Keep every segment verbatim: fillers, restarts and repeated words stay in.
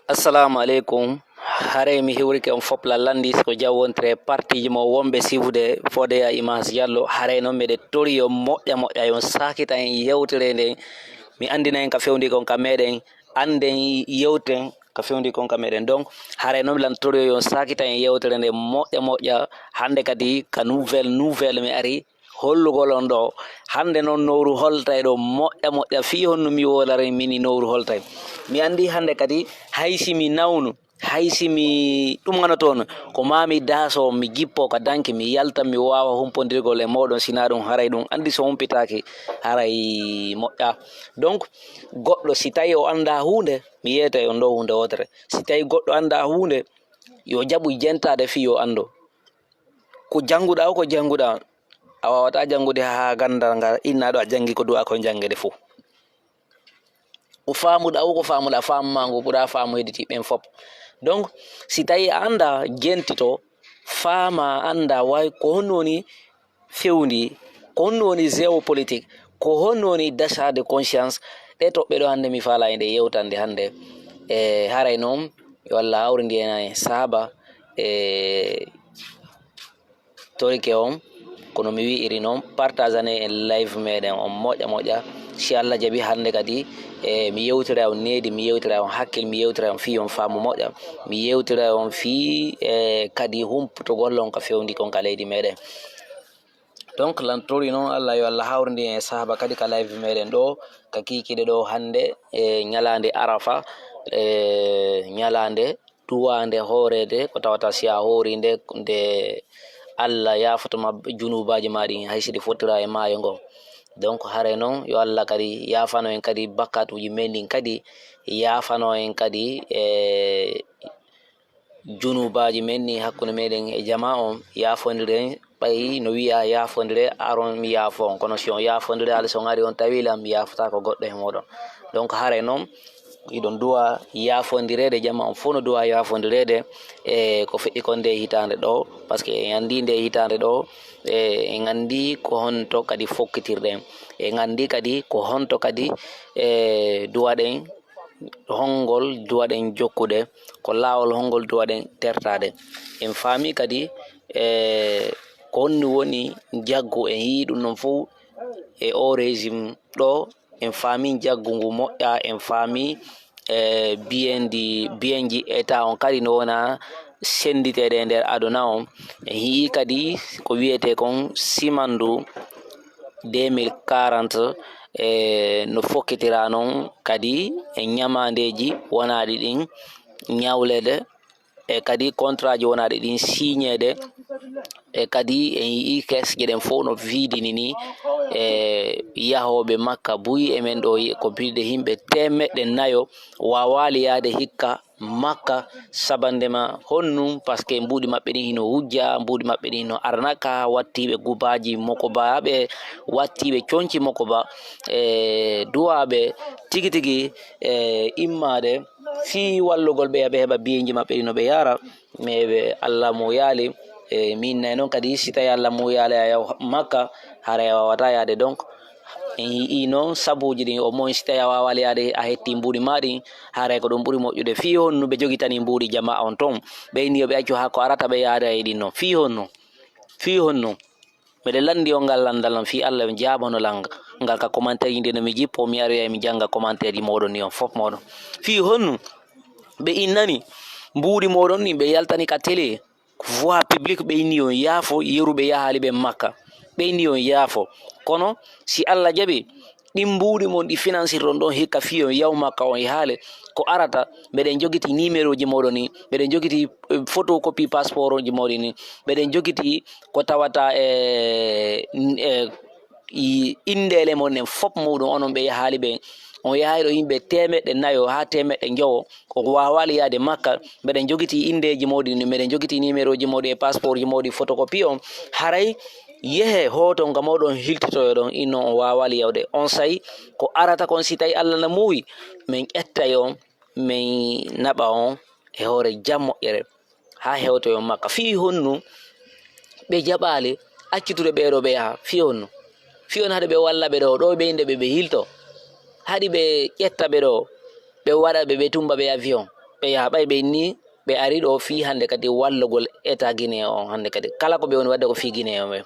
Assalamu aleykum. Haray mi hiwrike on fop la lanndi, si ko jam wontire partiji mo wonɓe sifude Fodé Image Diallo. Haray noon meɗe tori yo moƴƴa moƴƴa, yo on sakita en yewtere nden. Mi anndina en ka fewndi kon ka meɗen, annden yewten ka fewndi kon ka meɗen. Donc, haray noon lan tori yo on sakita en yewtere nden moƴƴa moƴƴa. Hannde kadi ka nouvelle, nouvelle mi ari hollugol on ɗo. Hannde noon nowru holtay ɗo moƴƴa moƴƴa, fii honno mi wolari mini nowru holtay. Mi anndi hannde kadi hay si mi nawnu, hay si mi ɗumanoto on, ko maa mi daaso, mi jippo ka danki, mi yalta, mi waawa humpondirgol e mooɗon, sinaa ɗum haray ɗum anndi so humpitaaki, haray moƴƴa. Donc, goɗɗo si tawi o anndaa huunde, mi yeetay on ɗo huunde wootere. Si tawi goɗɗo anndaa huunde, yo jaɓu jentaade fii yo anndu. Ko jannguɗaa o, ko jannguɗaa, a waawataa janngude haa ganndal ngal inna ɗo a janngi ko du'a ko janngude fof. Ko faamuɗaa o, ko faamuɗaa, faamu maa ngu ɓuraa faamu hedditi ɓen fop. Donc, si tawi a anndaa jentito, faama, anndaa way ko honno woni fewndi, ko honno woni géopolitique, ko honno woni d'achat de conscience, ɗe toɓɓe ɗo hannde mi faalaa e nde yewtande hannde. E haray noon, yo Allah hawrindi en e sahaaba, e torike on, kono mi wi'iri noon, partagane en live meɗen on moƴƴa moƴƴa. Si Allah jaɓi hannde kadi, e mi yewtira on needi, mi yewtira on hakkil, mi yewtira on fii on faamu moƴƴa. Mi yewtira on fii, e kadi humpitogol on ka fewndi kon ka leydi meɗen. Donc, lan tori noon, Allah yo Allah hawrindi en e sahaaba kadi ka live meɗen ɗo, ka kiikiiɗe ɗo hannde, e ñalaande Arafa, e ñalaande duwaande hooreede, ko tawata si a hoori nde, nde Allah yaafoto ma junuubaaji ma ɗin, hay si ɗi fottira e maayo ngon. Donc, haray noon, yo Allah kadi yaafano en kadi bakkatuuji men ɗin kadi, yaafano en kadi, e junuubaaji men ɗin hakkunde meɗen e jamaa on, yaafondiren, ɓay no wi'a yaafondire, aron mi yaafo on. Kono si on yaafondire, ala si on ari on tawi lan, mi yaafotaako goɗɗo e mooɗon. Donc, haray noon, hiɗon duwa yaafondireede, jamaa on fof no duwa yaafondireede e ko feƴƴi kon nde hitaande ɗo, parce que en anndi nde hitaande ɗo, e en anndi ko honto kadi fokkitirɗen, en anndi kadi ko honto kadi, e duwaɗen, honngol duwaɗen jokkude, ko laawol honngol duwaɗen tertaade. En faami kadi, e ko honɗum woni njaggu, en yii ɗum ɗon fof e o régime ɗo, en faami njaggu ngu moƴƴa, en faami, e biyendi, biyenji État on kadi no wona sennditeede e nder aduna on. En yii kadi ko wiyetee kon simandu deux mille quarante, e no fokkitira non kadi e ñamaandeeji wonaaɗi ɗin ñawleede, e kadi kontraaji wonaaɗi ɗin siiñeede, e kadi en yi'i kees jeɗen fof no viidini ni, e yahooɓe Makka buy e men ɗo, ko biɗde yimɓe teemeɗɗe nayo waawaali yaade hikka Makka, sabande ma honɗum? Parce que mbuuɗi maɓɓe ɗin hino wujja, mbuuɗi maɓɓe ɗin hino arnaka, wattiiɓe gubaaji mokobaaɓe, wattiiɓe conci mokoba, e duwaaɓe tigi tigi, e immaade fii wallugol ɓe, ɓe heɓa biyeeji maɓɓe ɗin no ɓe yaara. Mais ɓe, Allah mo yaali, e mi innay noon kadi, si tawi Allah mo yaali a yaw Makka, haray a waawataa yaade. Donc, en yi'ii noon sabuuji ɗin, au moins si tawi a waawaali yaade, a hetti mbuuɗi maa ɗin, haray ko ɗum ɓuri moƴƴude. Fii honno ɓe jogitanii mbuuɗi jamaa on ton? Ɓe inni yo ɓe accu haa ko arata ɓe yaada e ɗin non. Fii honno? Fii honno? Miɗen lanndi on ngal lanndal non fii Allah, on jaabano lan ngal ka commentaire ji ɗin no mi jippo, mi aroya mi jannga commentaire ji mooɗon ni on fof mooɗon. Fii honno? Ɓe innani mbuuɗi mooɗon ɗin, ɓe yaltani ka télé, voix publique, ɓe inni on yaafo, yeru ɓe yahaali ɓe Makka. Ɓe inni on yaafo. Kono si Allah jaɓi, ɗin mbuuɗi mon ɗi finansirɗon ɗon hikka fii on yaw Makka on yahaali, ko arata, mbeɗen jogiti numéro ji mooɗon ni, mbeɗen jogiti, eh, photocopie passeport ji mooɗon ni, mbeɗen jogiti ko tawata e, e i-, inndeele mon ɗen fof muɗum, onon ɓe yahaali ɓen. On yahaali ɗo yimɓe teemeɗɗe nayo haa teemeɗɗe njowo, ko waawaali yaade Makka. Mbeɗen jogiti inndeeji mooɗi, mbeɗen jogiti numéro ji mooɗi e passeport ji mooɗi photocopie on. Haray yehe hooton ka mooɗon hiltitoyo ɗon, inno on waawaali yawde. On say ko arata kon, si tawi Allah na muuyi, min ƴettay on, min naɓa on e hoore jam moƴƴere haa hewtoyon Makka. Fii honno ɓe jaɓaali accitude ɓee ɗoo ɓe yaha? Fii honno? Fii honno haɗi ɓe walla ɓe ɗoo, ɗoo ɓe innde ɓe, ɓe hilto? Haɗi ɓe ƴetta ɓe ɗoo, ɓe waɗa ɓe, ɓe tumba ɓe avion? Ɓe yaha ɓay ɓe inni ɓe ari ɗo fii hannde kadi wallugol état Guinée on hannde kadi. Kala ko ɓe woni waɗde ko fii Guinée on ɓe.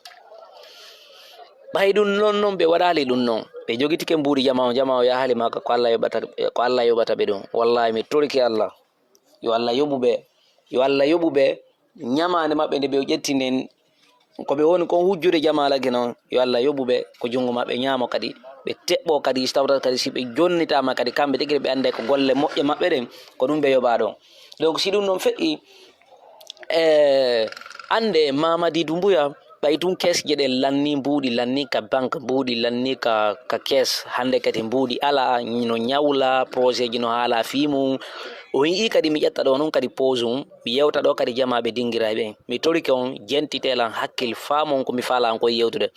Ɓay ɗum noon noon ɓe waɗaali ɗum noon. Ɓe jogitike mbuuɗi jama on, jama on yahaali Makka ko Allah yoɓata, ko Allah yoɓata ɓe ɗum. Wallahi mi torike Allah. Yo Allah yoɓu ɓe. Yo Allah yoɓu ɓe. Ñamaande maɓɓe nde ɓe ƴetti nden, ko ɓe woni kon hujjude jama Alla Guinée on, yo Allah yoɓu ɓe ko junngo maɓɓe ñaamo kadi, ɓe teɓɓo kadi, so tawata kadi si ɓe jonnitaama kadi, kamɓe tigi ɓe annday ko golle moƴƴe maɓɓe ɗen, ko ɗum ɓe yoɓaa ɗon. Donc, si ɗum ɗon feƴƴi, e, annde Mamadi Doumbouya, ɓay tun keesje ɗen lanni mbuuɗi, lanni ka banque mbuuɗi, lanni ka, ka kees, hannde kadi mbuuɗi alaa, no ñawla, projet ji no haala fii mum. O yi'i kadi mi ƴetta ɗo non kadi pause mum, mi yewta ɗo kadi jamaaɓe dinngiraaɓe ɓen. Mi torike on, jentite lan hakkil, faamon ko mi faalaa on koye yewtude.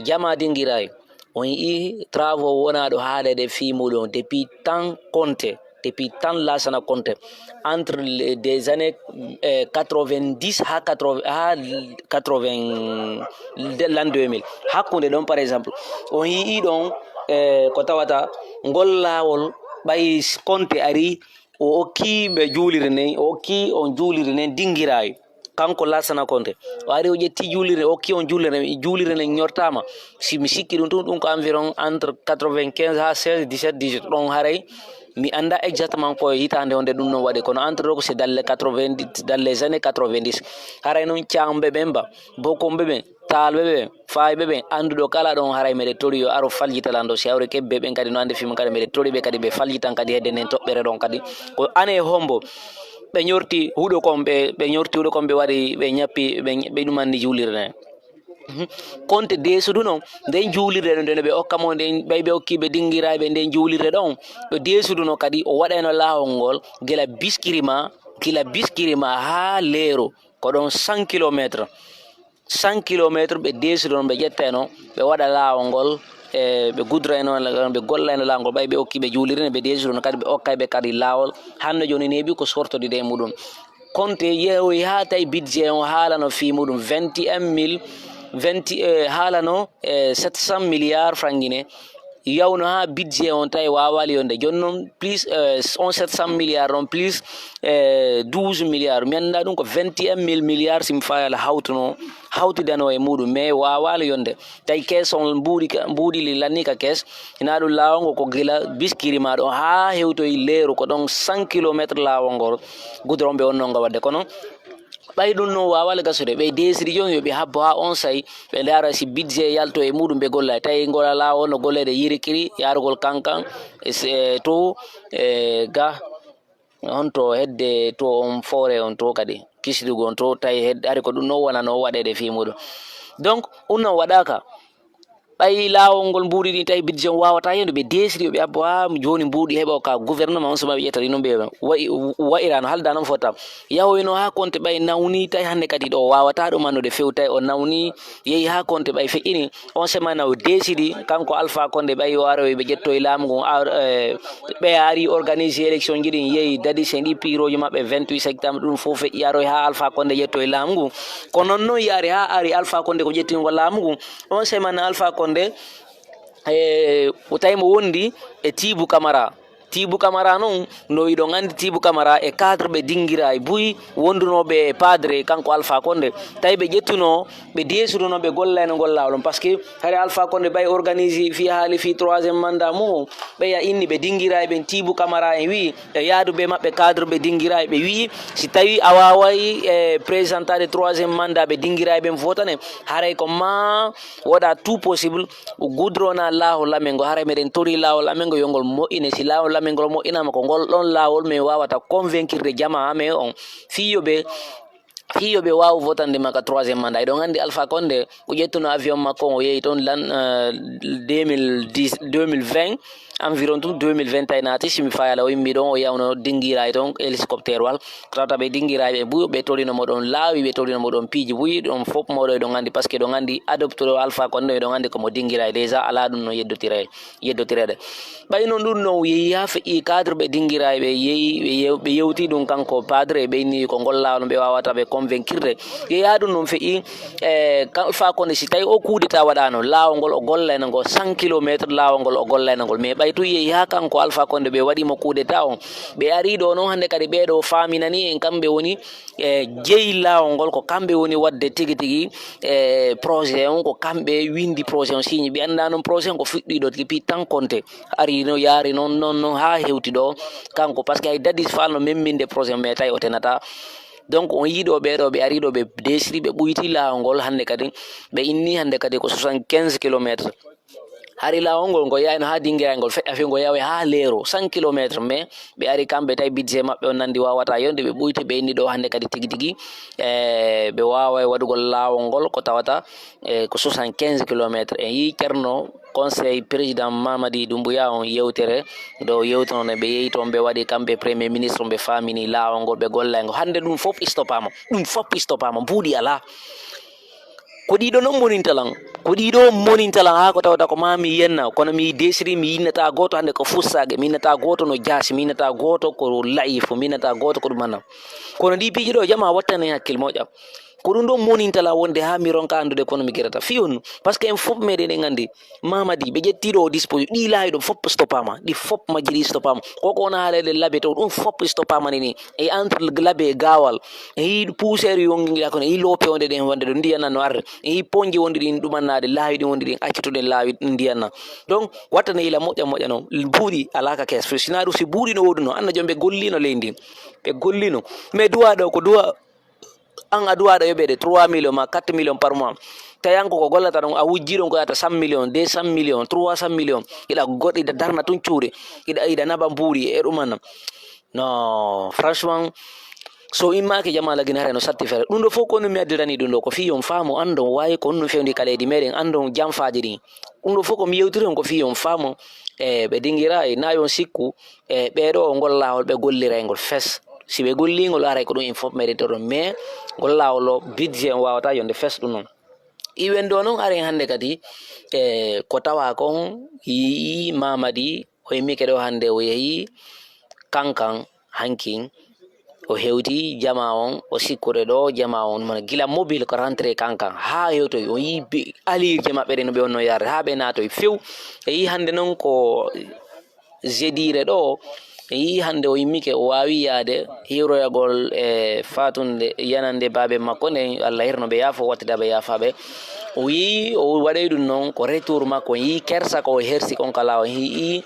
Jamaa dinngiraaɓe, on yi'i travaux wonaaɗo haaleede fii muɗum depuis temps Konte, depuis temps Laasana Konte, entre les, des années, eh, quatre-vingt-dix haa quatre-vingts, haa quatre-vingts, de l'an deux mille. Hakkunde ɗon, par exemple, on yi'i ɗon, eh, ko tawata ngol laawol, ɓay Konte ari, o okki ɓe juulirde nden, o okki on juulirde nden dinngiraaɓe. Kanko Laasana Konte. O ari o ƴetti juulirde, o okki on juulirde, juulirde nden ñortaama. Si mi sikki ɗum tun, ɗum ko environ entre quatre-vingt-quinze haa seize, dix-sept, dix-huit. Ɗon haray mi annda exactement ko e hitaande honde ɗum non waɗi, kono entre ɗo ko c'est dans les quatre-vingt-dix, dans les années quatre-vingt-dix. Haray non Caamɓe ɓen ba, Bokomɓe ɓen, Taalɓe ɓen, Faayɓe ɓen, annduɗo kala ɗon haray meɗe tori yo aro faljita lan ɗo. Si hawre keɓɓe ɓen kadi no anndi fii mum kadi meɗe tori ɓe kadi ɓe faljitan kadi hedde nden toɓɓere ɗon kadi. Ko année hombo ɓe ñorti huɗo kon, ɓe, ɓe ñorti huɗo kon, ɓe waɗi, ɓe ñappi, ɓe, ɓe ɗum anndi juulirde nden. Mhm. Konte deesudu non, nden juulirde ɗon, nden ɓe okka mo nden, ɓay ɓe okki ɓe dinngiraaɓe nden juulirde ɗon, ɓe deesudu non kadi o waɗayno laawol ngol gila Biskirima, gila Biskirima haa Leero, ko ɗon cent kilomètres. Cent kilomètres ɓe deesudu non, ɓe ƴettayno, ɓe waɗa laawol ngol, e, ɓe gudurayno, ɓe gollayno laawol ngol, ɓay ɓe okki ɓe juulirde nden, ɓe deesudu non kadi, ɓe okkay ɓe kadi laawol. Hannde jooni neeɓi ko sortodide e muɗum. Konte yeewoyi haa tawi budget on haalano fii muɗum vingt et un mille, vingt, eh, haalano, eh, sept cents milliards francs guinéens. Yawno haa budget on tawi waawaali yonde. Jooni non plus, eh, on sept cents milliards on plus, eh, douze milliards. Mi anndaa ɗum ko vingt et un mille milliards si mi faayala hawtuno, hawtidano e muɗum, mais waawaali yonde. Tawi kees on mbuuɗi ka, mbuuɗi li lanni ka kees. Ina ɗum laawol ngol ko gila Biskirima ɗo haa hewtoyi Leero, ko ɗon cent kilomètres laawol ngol goudron ɓe wonno nga waɗde. Kono ɓay ɗum non waawaali gasude, ɓe deesidi jooni yo ɓe habbo haa on say, ɓe ndaara si budget yalto e muɗum ɓe golla. Tawi ngola laawol no golleede Yirikiri, yaarugol Kankan, e se-, to, e ga, honto hedde to on foore on to kadi, kisdugo on to, tawi hedde, hari ko ɗum non wonano waɗeede fii muɗum. Donc, ɗum non waɗaaka. Ɓay laawol ngol mbuuɗi ɗin tawi budget on waawataa yonde, ɓe deesiri yo ɓe abbo haa jooni mbuuɗi heɓa ka gouvernement on, so ma ɓe ƴetta ɗi non ɓe wa'i, wa'iraano, halda non fota. Yahoyno haa Konte ɓay nawni tawi hannde kadi ɗo waawataa ɗum annude few tawi o nawni, yehi haa Konte ɓay feƴƴini. On semaine o deesidi, kanko Alpha Condé ɓay o aroy ɓe ƴettoy laamu ngun, ar-, eh, ɓe ari organiser élection ji ɗin, yehi dadi sen ɗi piroji maɓɓe vingt-huit septembre, ɗum fof feƴƴi aroy haa Alpha Condé ƴettoy laamu ngun. Ko non non yaari haa ari Alpha Condé ko ƴettingol laamu ngun. On semaine Alpha Condé, e, o tawi mo wondi e Tiibu Camara. Tiibu Camara non, no iɗon anndi Tiibu Camara e cadre ɓe dingira e buy wondunooɓe e padre kanko Alpha Condé. Tawi ɓe ƴettuno, ɓe deesuduno, ɓe gollayno ngol laawol on. Parce que hari Alpha Condé ɓay organise fii haali fii troisième mandat mum, ɓeya inni ɓe dingira e ɓen Tiibu Camara en wi'i, e yaaduɓe maɓɓe cadre ɓe dingira e ɓe wi'i, si tawi a waaway, e, présentade troisième mandat ɓe dingira e ɓen votane, haray ko ma waɗa tout possible, o gudrona laawol amen ngo. Haray meɗen tori laawol amen ngo yo ngol moƴƴine. Si laawol amen ngol moƴƴinaama, ko ngol ɗon laawol men waawata convaincre jamaa amen on fii yo ɓe, fii yo ɓe waawu votande ma ka troisième mandat. Eɗon anndi Alpha Condé ko ƴettuno avion makko on, o yehi toon lan, eh, deux mille dix, deux mille vingt, environ tun deux mille vingt tawi naati, si mi faayala o yimmi ɗon, o yawno dingiray toon hélicoptère wal. Ko tawata ɓe dingirayɓe buy, ɓe torino mo ɗon laawi, ɓe torino mo ɗon piiji buy, ɗon fof moɗo eɗon anndi, parce que eɗon anndi adoptuɗo Alpha Condé, eɗon anndi ko mo dingiray déjà, alaa ɗum no yeddotiray, yeddotireede. Ɓay noon ɗum noon yehi haa feƴƴi cadre ɓe dingirayɓe yehi, ɓe yew-, ɓe yewti ɗum kanko padre, ɓe inni ko ngol laawol ɓe waawata ɓe convaincre de. Yeeya ɗum noon feƴƴi, e, Alpha Condé, si tawi o coup d'état waɗaano, laawol ngol o gollayno ngol, cent kilomètres laawol ngol o gollayno ngol. Mais ɓay tun yeeyi haa kanko Alpha Condé ɓe waɗi mo coup d'état on. Ɓe ari ɗo noon hannde kadi ɓee ɗo faaminani en kamɓe woni, e, jeyi laawol ngol, ko kamɓe woni waɗde tigi tigi, e, projet on, ko kamɓe windi projet on, signé. Ɓe anndaa noon projet on ko fuɗɗii ɗo depuis temps compté. Ari no yaari noon, noon, noon haa hewti ɗo kanko, parce que hay Dadis Fall no memminde projet on, mais tawi o tenata. Donc on yii ɗo ɓee ɗo, ɓe ari ɗo, ɓe desiri, ɓe ɓuyti laawol ngol hannde kadi, ɓe inni hannde kadi ko soixante-quinze kilomètres. Hari laawol ngol, ngol yahayno haa Dinguiraye, ngol feƴƴa few, ngol yahoya haa Leero, cent kilomètres, mais ɓe ari kamɓe tawi budget maɓɓe on nanndi waawata yonde, ɓe ɓuyti, ɓe inni ɗo hannde kadi tigi tigi, e, ɓe waaway waɗugol laawol ngol ko tawata, e, ko soixante-quinze kilomètres. En yii Ceerno Conseil Président Mamadi Doumbouya on yewtere, ɗo yewtunono ɓe yehi toon, ɓe waɗi kamɓe Premier Ministre, ɓe faamini laawol ngol, ɓe gollay ngol. Hannde ɗum fof stoppaama, ɗum fof stoppaama, mbuuɗi alaa. Ko ɗiɗo noon moninta lan, ko ɗiɗo moninta lan haa ko tawata ko maa mi yenna, kono mi desiri, mi yinnata gooto hannde ko fussaage, mi yinnata gooto no jaasi, mi yinnata gooto ko layifu, mi yinnata gooto ko ɗum anna. Kono ɗi piiji ɗo, jamaa wattane hakkil moƴƴa. Ko ɗum ɗo moninta lan wonde haa mi ronka anndude kono mi gerata. Fii on, parce que en fof meɗen en anndi, Mamadi, ɓe ƴetti ɗo disposition, ɗi laawi ɗo fof stoppaama, ɗi fof majji ɗi stoppaama. Ko ko wona haalede labe to, ɗum fof stoppaama ni ni. E entre labe e gaawal, e yii poussière yongingira kono, e yii loope wonde ɗen wonde ɗo ndiyan nan no arde, e yii ponji wonde ɗin ɗumannaade, laawi ɗin wonde ɗin accitude laawi ndiyan nan. Donc, wattane yila moƴƴa moƴƴa noon, buuɗi alaa ka kees. Si naa ɗum, si buuɗi no woodunoo, anna jom ɓe gollino leydi ndin. Ɓe gollino. Mais duwa ɗo ko duwa, an a duwa ɗo yoɓeede trois millions ma quatre millions par mois. Tawi an ko ko gollata ɗon, a wujji ɗon ko yata cent millions, deux cent millions, trois cent millions. Iɗa goɗɗi, iɗa darna tun cuuɗi, iɗa, iɗa naɓa mbuuɗi e ɗum anna. Non, franchement, so immaaki jamaa lagine hare no satti fere. Ɗum ɗo fof ko no mi addirani ɗum ɗo, ko fii on faamu, anndon waawi ko honno fewndi ka leydi meɗen, anndon janfaaji ɗin. Ɗum ɗo fof ko mi yewtiri on ko fii on faamu, e ɓe dingira e naa yon sikku, e ɓee ɗo ngol laawol ɓe golliray ngol fes. Si ɓe gollii ngol aray ko ɗum en fof meɗen to ɗon, mais ngol laawol o budget on waawata yonde fes ɗum noon. Iwen ɗo noon aren hannde kadi, e ko tawa kon yii Mamadi, o immike ɗo hannde, o yehi Kankan hankin, o hewti jamaa on, o sikkude ɗo jamaa on, mana gila mobile ko rentré Kankan, haa hewtoy, o yii bi-, alirje maɓɓe ɗe no ɓe wonno yarde, haa ɓe naatoy few. E yii hannde noon ko Zedire ɗo, e yii hannde o immike, o waawi yaade hiroyagol e fatunde yanande baabe makko nden, Allah hirno ɓe yaafo, wattida ɓe yaafaaɓe. O yii, o waɗay ɗum noon, ko retour makko, yii kersa ko o hersi kon ka laawol, yii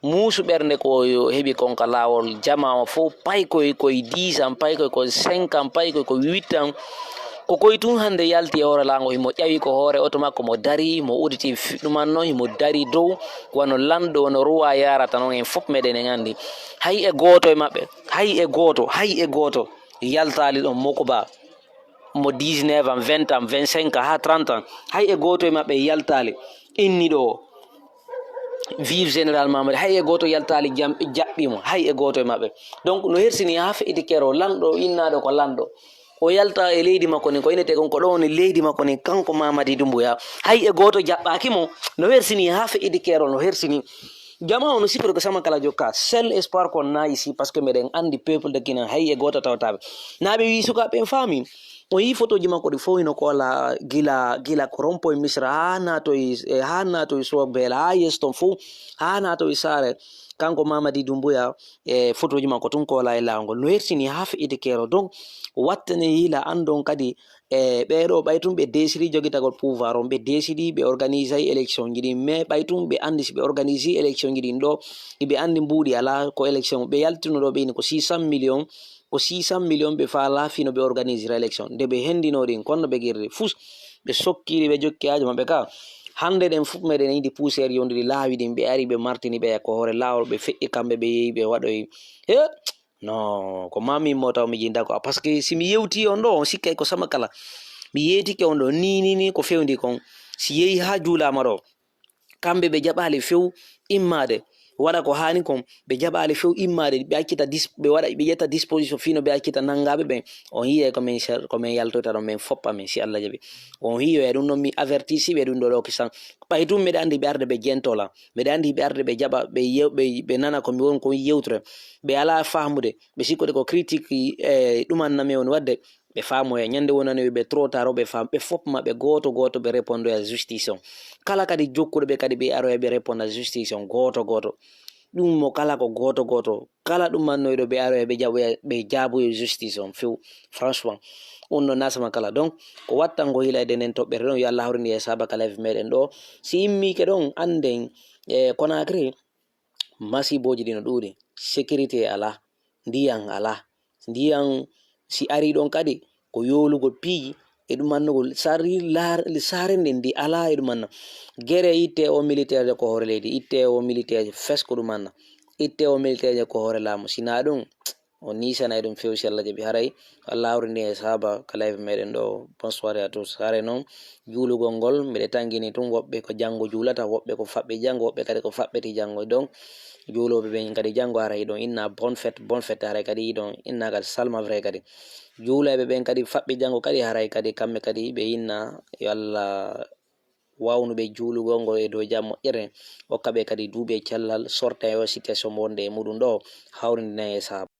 muusu ɓernde ko o heɓi kon ka laawol, jamaa o fof paykoy koye dix ans, paykoy ko cinq ans, paykoy ko huit ans. Ko koye tun hannde yalti e hoore laango, himo ƴawi ko hoore oto makko, mo dari, mo uditi fi-, ɗumanno, himo dari dow, wano lanɗo, wano ruwa yarata noon, en fof meɗen en anndi. Hay e gooto e maɓɓe, hay e gooto, hay e gooto yaltaali ɗon, Mokuba, mo dix-neuf ans, vingt ans, vingt-cinq ans, haa trente ans, hay e gooto e maɓɓe yaltaali. Inni ɗo, vive Général Mamadi, hay e gooto yaltaali jam-, jaɓɓi mo, hay e gooto e maɓɓe. Donc, no hersini haa feƴƴiti kero, lanɗo, innaaɗo ko lanɗo. O yalta e leydi makko ndin, ko innetee kon ko ɗo woni leydi makko ndin, kanko Mamadi Doumbouya. Hay e gooto jaɓɓaaki mo, no hersini haa feƴƴiti kero, no hersini. Jamaa o no sippiri ko sama kala jokka. Seul espoir qu'on a ici, parce que meɗen anndi peuple de Guinée, hay e gooto tawataaɓe. Naa ɓe wii sukaaɓe en faami. O yii fotooji makko ɗi fof hino koola gila, gila ko rompoy Misra haa naatoy, e, haa naatoy Sobeela, haa yeeso ton fof, haa naatoy Saare. Kanko Mamadi Doumbouya, e, fotooji makko tun koola e laawol ngol. No hersini haa feƴƴiti keero. Donc, wattane yila anndon kadi, e, ɓee ɗo ɓay tun ɓe desiri jogitagol pouvoir on, ɓe desiri ɓe organisay élection ji ɗin. Mais ɓay tun ɓe anndi si ɓe organisii élection ji ɗin ɗo, iɓe anndi mbuuɗi alaa ko élection. Ɓe yaltino ɗo ɓe ini ko six cent millions, ko six cent millions ɓe faalaa fii no ɓe organisira élection. Nde ɓe hendino ɗin, kono ɓe girri fus, ɓe sokkiri, ɓe jokki haajo maɓɓe ka. Hannde ɗen fof meɗen yiɗi poussière yondude laawi ɗin, ɓe ari, ɓe martini ɓe ko hoore laawol, ɓe feƴƴi kamɓe, ɓe yehi, ɓe waɗoyi. He? Non, ko maa min mo taw mi jinda ko, parce que si mi yewti on ɗo, on sikkay ko sama kala. Mi yeetike on ɗo, ni, ni, ni, ko fewndi kon. Si yehi haa juulaama ɗo, kamɓe ɓe jaɓaali few immaade, waɗa ko haani kon, ɓe jaɓaali few immaade, ɓe accita dis-, ɓe waɗa, ɓe ƴetta disposition fii no ɓe accita nanngaaɓe ɓen. On yi'ay ko min ser-, ko min yaltoyta ɗon, min foppa min, si Allah jaɓi. On yi'oya ɗum ɗon, mi avertisi ɓe ɗum ɗo ɗo kisan. Ɓay tun miɗa anndi ɓe arde ɓe jentola, miɗa anndi ɓe arde ɓe jaɓa, ɓe yew-, ɓe, ɓe nana ko mi won kon yewtore. Ɓe alaa faamude, ɓe sikkude ko critique, e, ɗumanna mi woni waɗde. Ɓe faamoya ñande wonanoyo ɓe trop tard, ɓe faam ɓe fop maɓɓe gooto gooto ɓe répondoya justice on. Kala kadi jokkuɗo ɓe kadi ɓe aroya ɓe réponda justice on gooto gooto. Ɗum mo kala ko gooto gooto. Kala ɗum mannoyɗo ɓe aroya ɓe jaɓoya ɓe jaaboyo justice on few. Franchement, on no nasama kala. Donc, ko wattango hilayde nden toɓɓere ɗon, yo Allah hawrinde e saabaka live meɗen ɗo. Si immike ɗon, anden e Conakry, masibooji ɗi no ɗuuɗi. Sécurité alaa, ndiyan alaa. Ndiyan si arii ɗon kadi, ko yoolugol piiji e ɗum annugol. Sari laar-, saare nden ndi alaa e ɗum anna. Gere itte o militaire ko hoore leydi, itte o militaire fes ko ɗum anna. Itte o militaire ko hoore laamu. Si naa ɗum, o niisanay ɗum few si Allah jaɓi. Haray Allah hawrinde e saaba ka live meɗen ɗo. Bonsoir à tous. Haray noon, juulugol ngol, mbiɗa tangini tun, woɓɓe ko janngo juulata, woɓɓe ko faɓɓi janngo, woɓɓe kadi ko faɓɓiti janngo. Donc, juulooɓe ɓen kadi janngo haray hiɗon inna bonne fête, bonne fête, haray kadi hiɗon inna kadi salma vrai kadi. Juulooɓe ɓen kadi faɓɓi janngo kadi haray kadi kamɓe kadi ɓe inna yo Allah wawnu ɓe juulugol ngol e dow jam moƴƴere, okka ɓe kadi duuɓi e cellal, sorta e o situation mo wonde e muɗum ɗo, hawrindina e saaba.